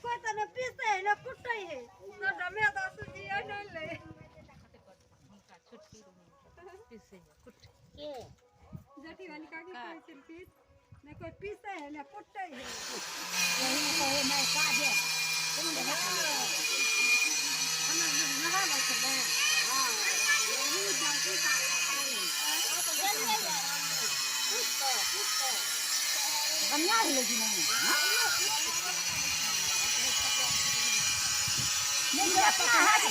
कोई तो न पीसते है न कुटै है सबटा मेदा सूजी आनल ले छुटकी पीसे कुट के जटी वाली काकी कहै छलखिन ने कोई पीसै है न कुटै है। यही में कहे मैं काजे कोनो देखा हम नहा लै छै। हां यही जाति का बढ़िया भेलै कि नहीं? नहीं अपना हाथ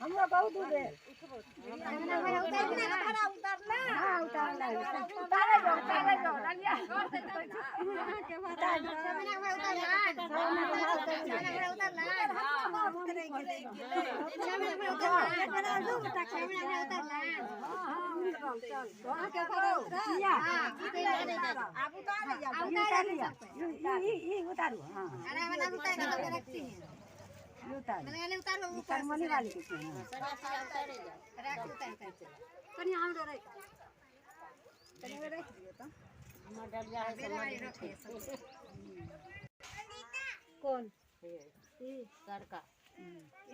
हमरा बहुत दूध है। उतारू वाली कौन सरका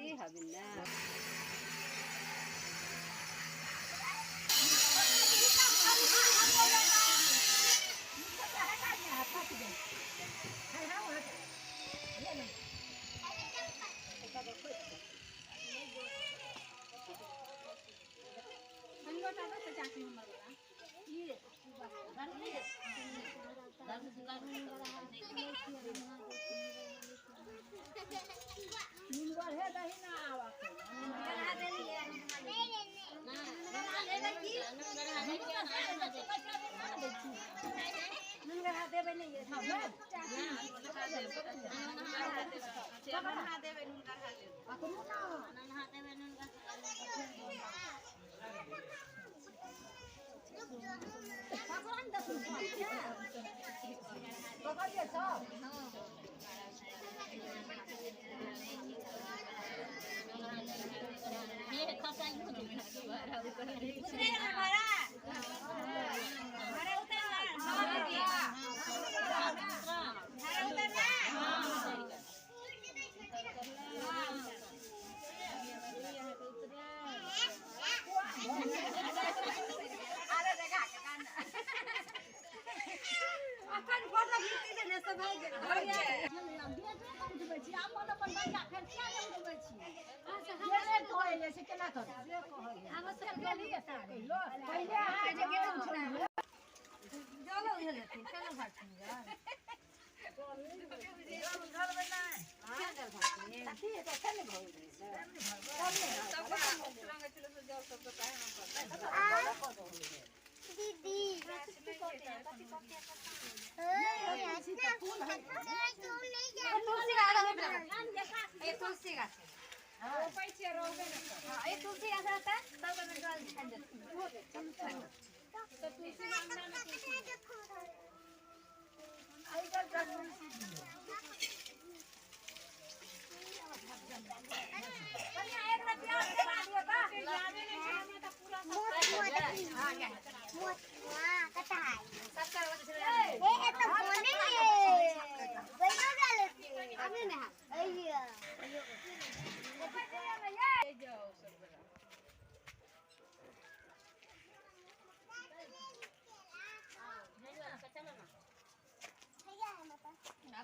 ई हबिन ना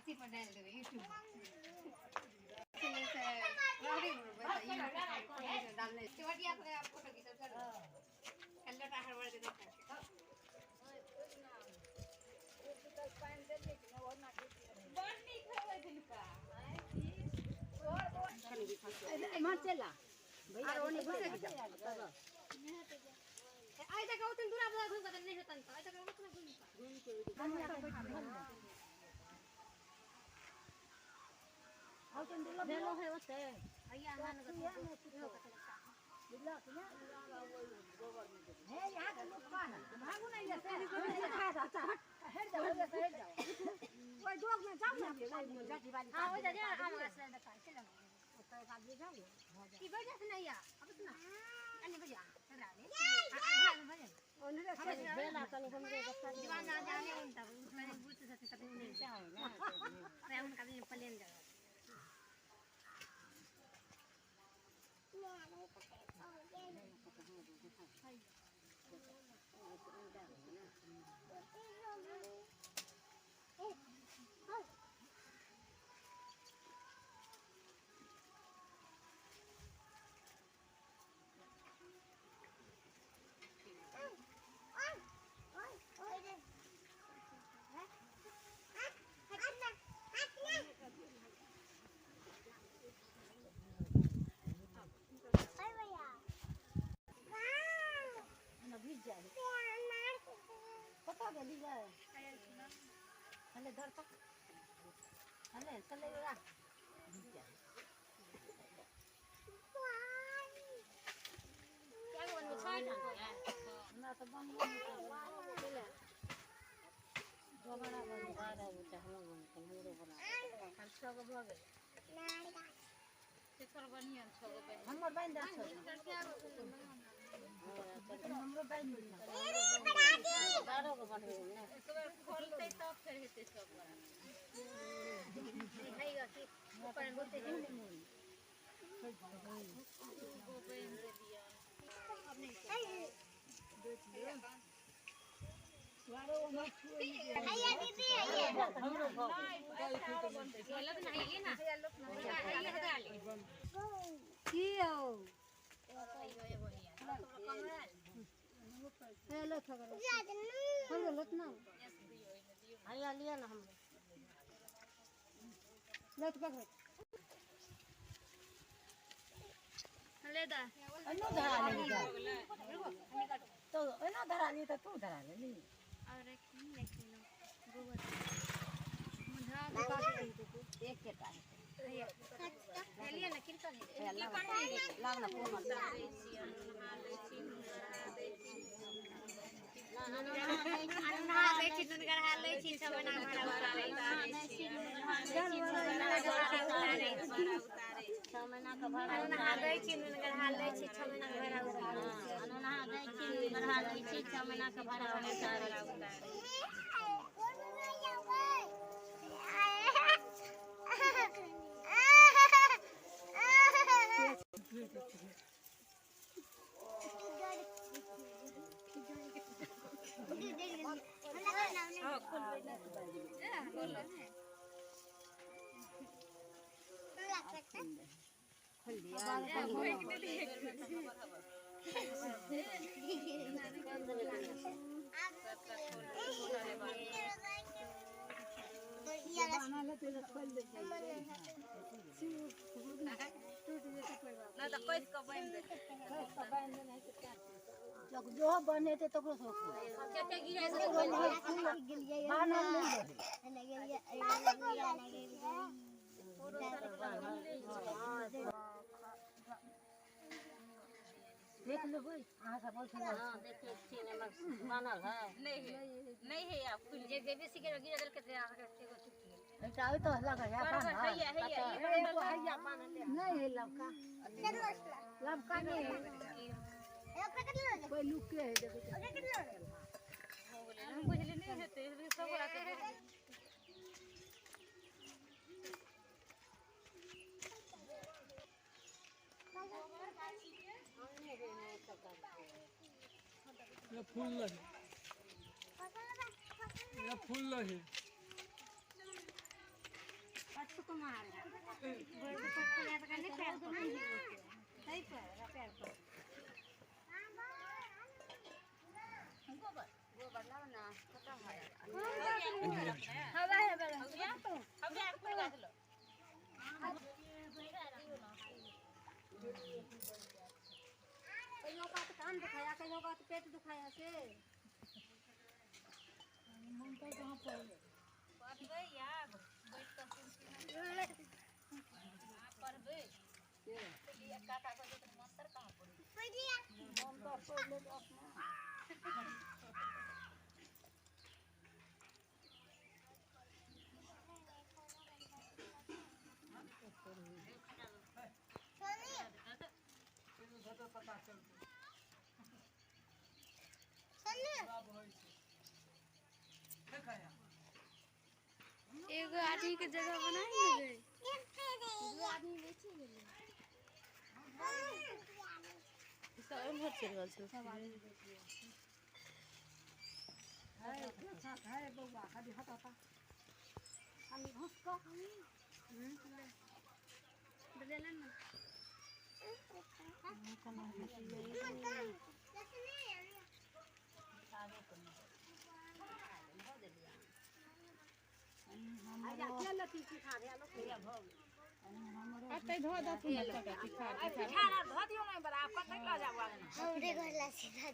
अथी पर डाल देबै यूट्यूब से रहरी यूट्यूब डालने चोटिया पर फोटो खींचब चलो कल्लोटा हड़बड़ के देखा। चला आई तक उतन दूरा घूम के नहीं होतन त आई तक उतना घूम के बेलो है ओते भैया मान के हे यहां के लोग का ना भागू नहीं जैसे हट जाओ हट जाओ ओए दोग में जाओ ना जाती वाली। हां ओ जा जा आम गाछ ले देखा चलो ओते एक आदमी जाओ ई बजा से नहीं आ अब सुना अन्य बजा चला ले आ बजा ओने बेला कनी हमरे बच्चा दीवाना जाने उन तब मैंने बुझ सकते कभी नहीं जाओ ना मैं उनका भी प्लेन जा पता गली जाए हले धर तक हले चले जा क्या बोल में छाड़ ना तो बन चले दोबारा बन रहा है चाहलो बन के हमरो बना हम छह गो भ गेल तेकर बढ़िया छह गो पे हमर बन जा छो हमरो बन बारह गो बनबे ने एक बार खोलते तब फेर हेतै सब बड़ा नहीं है कि ऊपर बोलते हैं गो बन दे दिया अब नहीं हमरो भग गलत नहीं है ना ये हटा ले की हो हेलो थगर हमरो लत ना हैया लिया ना हमरो लत पकड़ ले दा एनो धरा ले तो एनो धरा ली तो तू धरा ले ली और एक नहीं लो गोबर मुझा एक के टा लिया ना किन कर लाव ना कोमल नहा दै छी नुनगर हाल लै छी सब महीना भाड़ा उतारै छी नहा दै छी नुनगर हाल लै छी 6 महीना के भाड़ा उतारै छी नहा दै छी बढ़ा लै छी 6 महीना के भाड़ा उतारै छी। ना तो कैस के बन दे जो बने थे तकरो सो कते गिरे से बानल नहीं देख लेबै अहाँ सब बोल हां देखे छी ने बनल है नहीं है नहीं है आप कुल जे बेसी के गिरा देल के एगो टूट गेल एकटा ओइ तो लगा है बराबर हैया हैया एगो हैया बान्हल नहीं है लबका लबका नहीं है कोई लुक के है देखो हम बुझली नहीं हेतै सब गोरा के ये फूल लगे, ये फूल लगे। सुकुमार है। गोड़ के पत्थर तो नहीं पैर को नहीं सही पर पैर पर गोबर गोबर लाओ ना खत्म है। हवा है बड़ा हो गया हो गया फूल गाछ लो। कहियो का तो कान दुखाया कहियो का तो पेट दुखाया से मन तो कहां पर पढ़बै यार बैठ के पढ़बै के काका को तो मंत्र कहां पढ़ी हम तो पढ़ ले अपना। पता चलतै एगो आदमी के जगह बनाई ने दू आदमी बेची गेलै सब उम्हर चलि रहल छै। सब आदमी बेची है है बौआ खाली हटाता हम घुस क बदल ना हमरे घर ला सीधा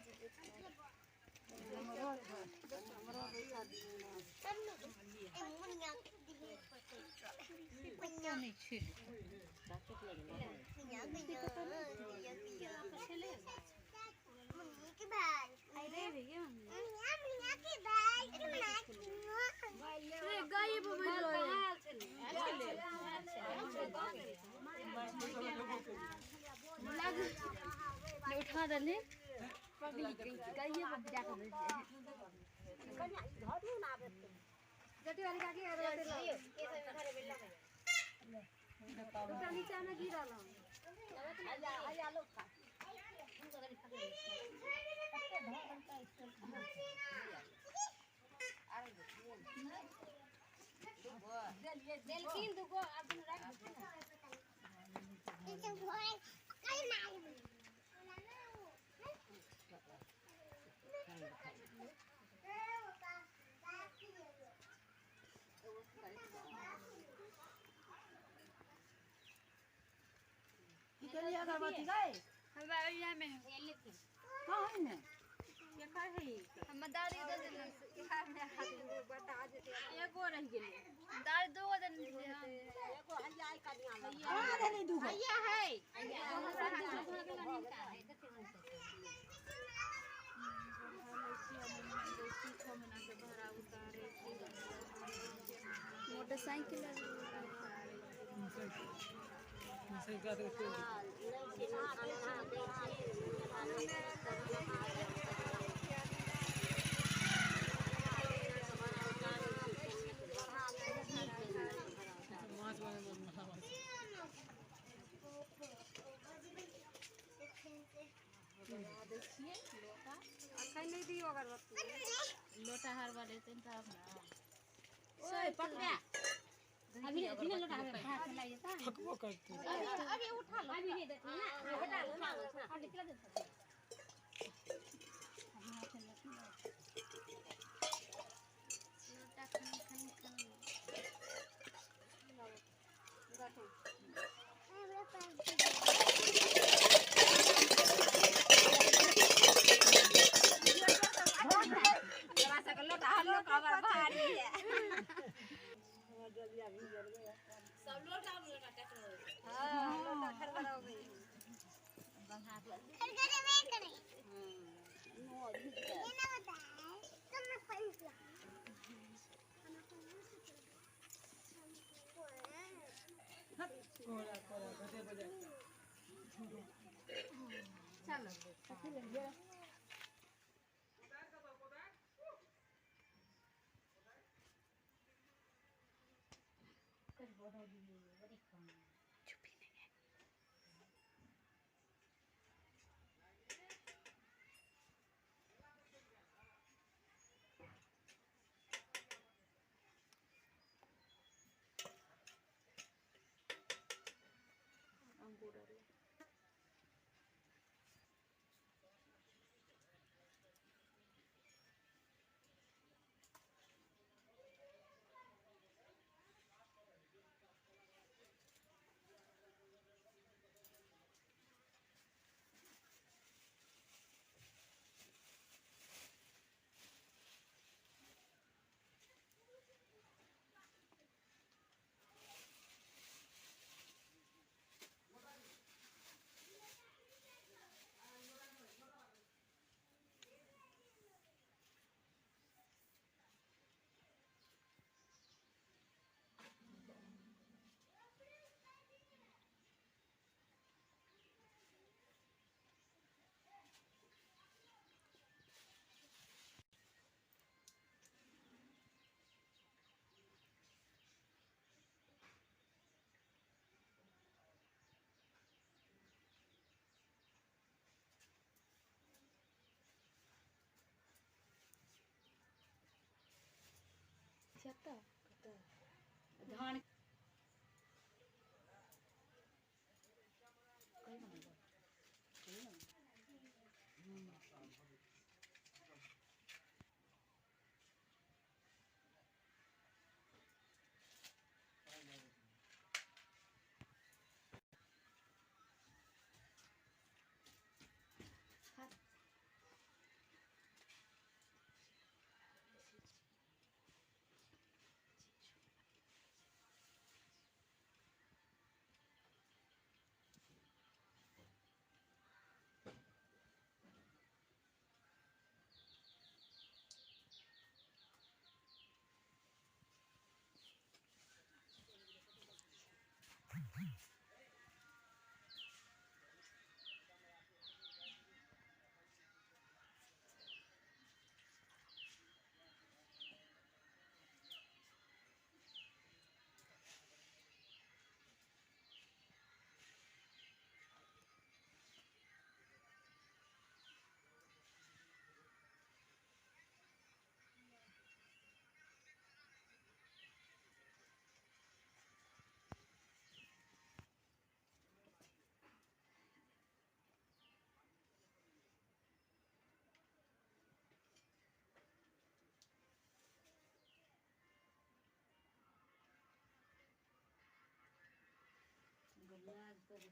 उठा दले नीचा में गिरल देलखिन दुगो आब दुनू राखि देथिन। अगरबत्ती गए हमरा में कहाँ है ने हम दादी के दे देना बता देते एगो रहि गेलै दादी दो गो देने एगो हैया आई कनिया कहाँ देली दूगो हैया है मोटरसाइकिल अखन नहीं दियो अगरबत्ती लोटा हर बार लेते हैं तब ना ओए पकड़ा अभी अभी लोटा हर हाथ में लाइए ता थकबो करते अभी अभी उठा लो अभी नहीं देती ना उठा लो और निकला दे लोटा खन खन खन सब लोटा लोटा टकरो हां लोटा खड़खड़ा हो गई कोरा कोरा गधे बजाय चलो कतऽ धान लाज करै।